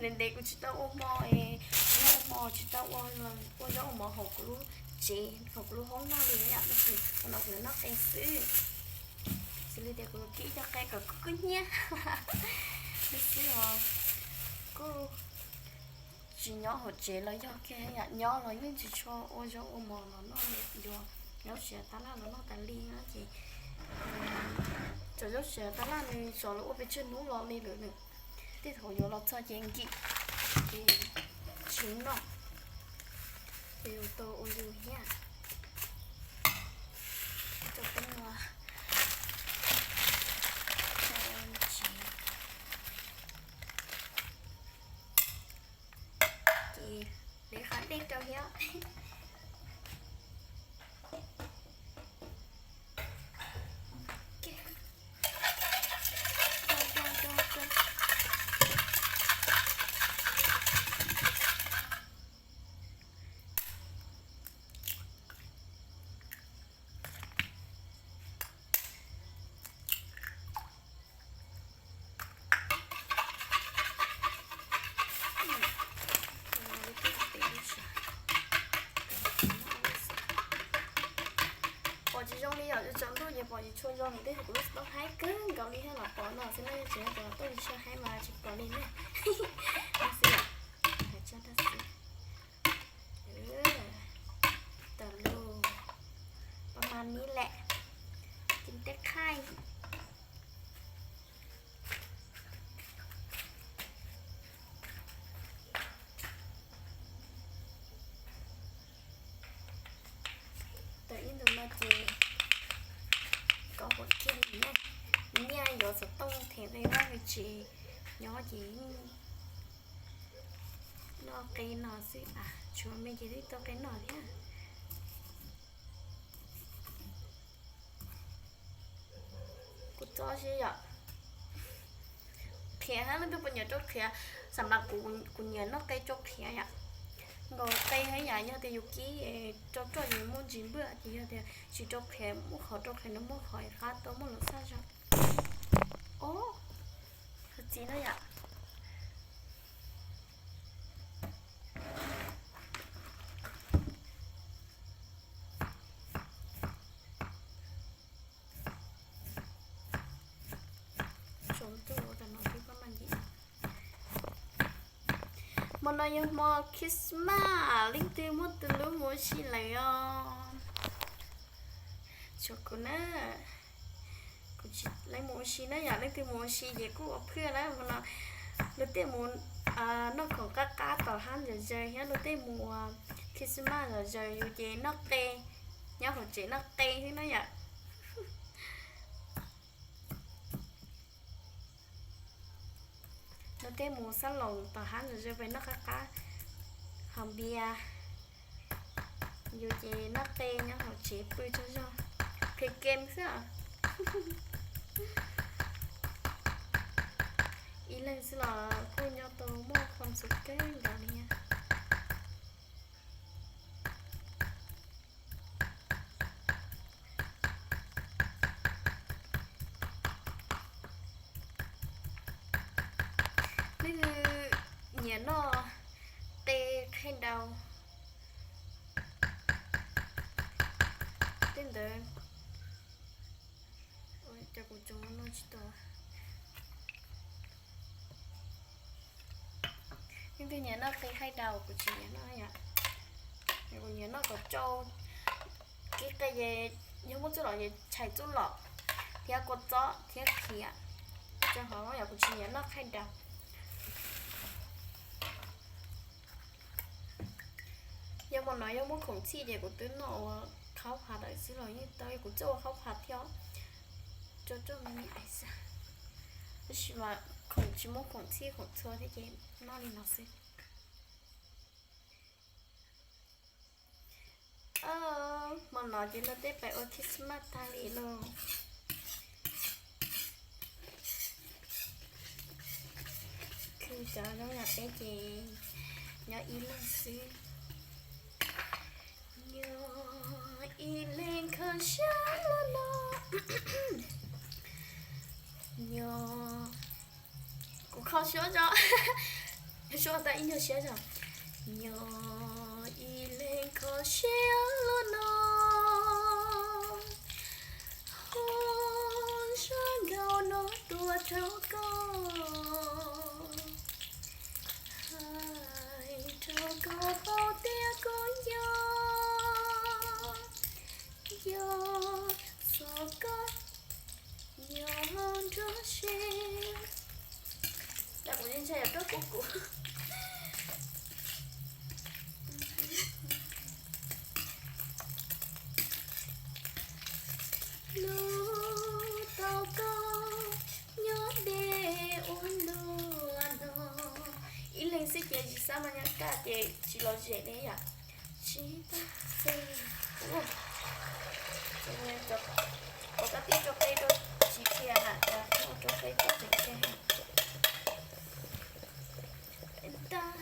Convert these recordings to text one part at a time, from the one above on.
Ntev kuv tsis tau ua hmo, tsis tau ua hmo, tsis tau ua zaub ua mov hauv kuv lub tsev, hauv kuv lub hoob noj li yom, tab sis qhov no kuv yuav noj qe xwb. Xws li tias kuv yuav kib cov qe kom kub kub hnyiab li xwb os. Kuj tsis nyob hauv tsev los yog kiag yam nyob los yeej tsis tshua ua zaub ua mov los noj, yuav zaub siav tab laj los noj tas li na ces, cov zaub siav tab laj nws tso los ua pes tsawg hnub los li lawm nws, tej thaum yuav los txog ces nkim ces tsis noj, ces yuav tau ua yus thiab. Rau peb no, ces li qhov dej rau thiab. Pom tsis zoo li yom, tsaus ntuj ces pom tsis tshua zoo li, tej zaum kuv lub xov tooj haib kawg nkaus li thiaj los pom no xwb na, tsis yog tias lub xov tooj tsis haib mas tsis pom li ne. Xwb, hais tso tag xwb. Tawm lus, pab mas ni lem, ceev tej khaij. Tawm ib ntus no ces kov huam kiag li na. Nyiaj yuav xov tooj them ve vaj ve tsev nyob ces noj qe no xwb, tshuav me ces twb tau qe noj thiab. Kuv txob si yom. Qhiav hab, leej twg puas nyiam rau qhiav? Xam las kuv, kuv nyiam noj qe rau qhiav yom. Nkaus qe hab yom, yog tias yus kib rau roj ces muaj ntsis npwj, ces yog tias tsis rau qhiav, muaj qhov rau qhiav nws muaj qhov qab tau muaj lub xaj zoo. Ob, txiv no yom. Hmo no yog hmo Christmas, leej twg muaj tus hlub mus ua si lawm os? Tshuav kuv na, kuv tsis, leej mus ua si na yom, leej twg mus ua si ces kuj ua phwj na. Hmo no luag tej mus noj khoom qab qab tom hab ntawm zaws thiab luag tej mus ua Christmas zom zaws, yus ces noj qe, nyob hauv tsev noj qe xwb na yom. Luag tej mus xab loos tom hab ntawm zaws pem noj qab qab, haus npias, yus ces noj qe nyob hauv tsev pw tsaug zog, play game xwb os. Ib leeg xwb los kuj nyob tau muaj khuam xum kawg nkaus li. Leej twg nyiam noj qe khaij daus tej ntawd, cov kuv tsoom no tsis tau. Leej twg nyiam noj qe khaij daus, kuv tsis nyiam noj yom. Kuv nyiam noj kom tsau, kib qe ces yog muaj txuj lom ces tshais txuj lom thiab kua txob thiab qhiav, rau qhov yog kuv tsis nyiam noj khaij daus. Yog hmo no yog muaj khoom txhij ces kuv twb noj ua khaub phav lawm xwb los yeej tau, kuv txawj ua khaub phav thiab. Tso roj me me ais xwb, tab sis mas khoom tsis muaj khoom txhij khoom txhua thiab ces noj li no xwb. Hmo no ces luag tej pais ua Christmas tag li lauj. Khwv cov zoo yam peb ces nyob ib leeg xwb. Nyob ib leeg kho siab los no. Nyob, kuv kho siab tso. Suab tau ib nyuag siab zog. Nyob ib leeg kho siab los no, ho zaj nkauj no tuaj rau koj, hais rau koj paub tias kuv nco, nco txog koj nyob nruab siab. Kuv ntshai yog rau kuv kuv. Hlub tau koj nyob deb ua luaj no. Ib leeg xwb ces tsis xav mas nyob kaj ces tsis los zem li yom. Tsis tau xwb. Ua, ua koj tib rau qeb rau tsis qhia na, cas muaj rau qeb txob tseem qhia. Ntag,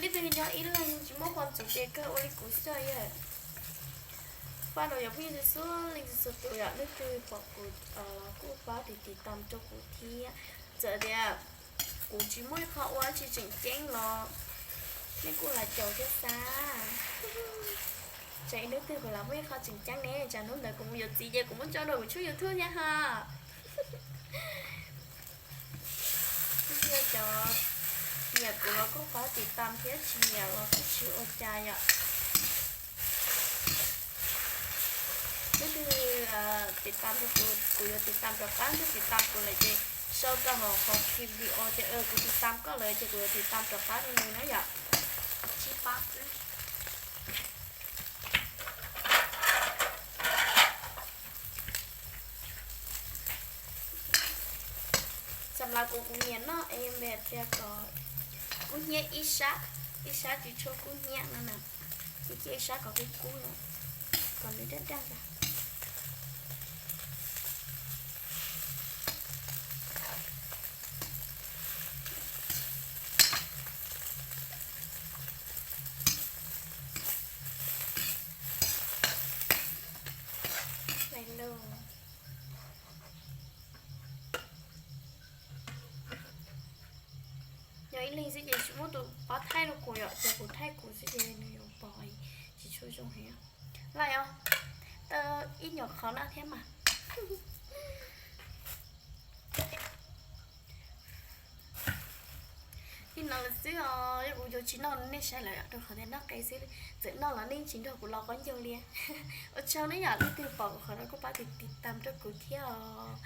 leej twg nyob ib leeg tsis muaj qhov ntxuv ces kawg ua li kuv xwb yom. Faj rau yog phooj ywg txhua leej txhua tus yom, leej twg pom kuv los kuj pab tiv tiv tam rau kuv thiab. Txawm tias kuv tsis muaj ib qho ua tsis tseem ceeb los nej kuj lam caum thiab xav. Tsam ib hnub twg kuv lam muaj ib qho tseem ceeb ne, tsam hnub ntawd kuv mus yuav txiv ces kuv muab tso rau kuv tshooj YouTube thiab ha. Leej twg cov nyiam kuv los kuj pab tiv tam thiab, tsis nyiam los kuj tsis ua cas yom. Leej twg tiv tam rau kuv, kuv yuav tiv tam rov qab, leej twg tiv tam kuv lawm ces sau rau hauv qhov video tias kuv tiv tam koj lawm ces kuv yuav tiv tam rov qab rau nws na yom. Tsis pab xwb. Xam las kuv kuv nyiam noj es npe tias kom kub hnyiab ib sab, ib sab tsis tshua kub hnyiab no na. Ces cia ib sab kom kub kub, kom nws daj daj. Yog ib leeg xwb ces tsis muaj tus pab thaij rau kuv yom, ces kuv thaij kuv xwb ces nws yuav pom tsis tshua zoo heev. Laj os, tau ib nyuag qhov no thiab mas. Li no lawm xwb os, yog kuv yuav tsis noj nej saib lawm rau qhov tias noj qe xwb, txawm noj los nej tsis nrog kuv los qaub ncaug li. Ua tsaug nej yom, leej twg pom kuv qhov no kuj pab tiv tiv tam rau kuv thiab os.